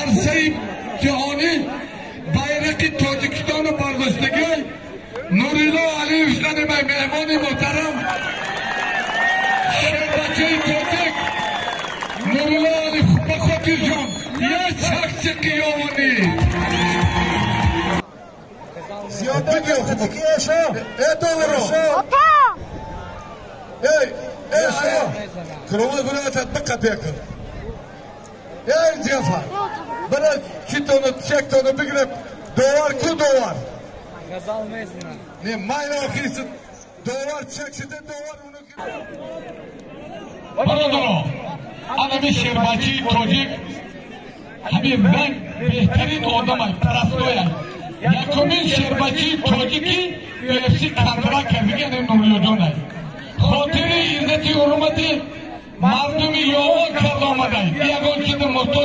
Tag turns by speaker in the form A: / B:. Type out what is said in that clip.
A: Арсаи ҷаҳонӣ байрақи Тоҷикистону бардоштагӣ Нурилло Алиев шанимай, меҳмони муҳтарам, шербачаи тоҷик Нурилло Алиев. Ба хотирҷон як чақчақи ёвонӣ.
B: Зиёда. Э, доваро! Эй, эй, крома гунаҳат биқапя кун. Эй, Ҷафар, бара читону чектону бигиреб. Довар ку, довар? Не, майна охириси довар чек шида, довар.
A: Бародаро, анами шербачаи тоҷик, ҳамин ранг беҳтарин одамай, простой ай. Якумин шербачаи тоҷики UFC контракт кардиги анами Нуриллоҷонай. Хотири иззати ҳурмати мардуми Ёвон карда омадай, ягон чизи муҳтоҷ.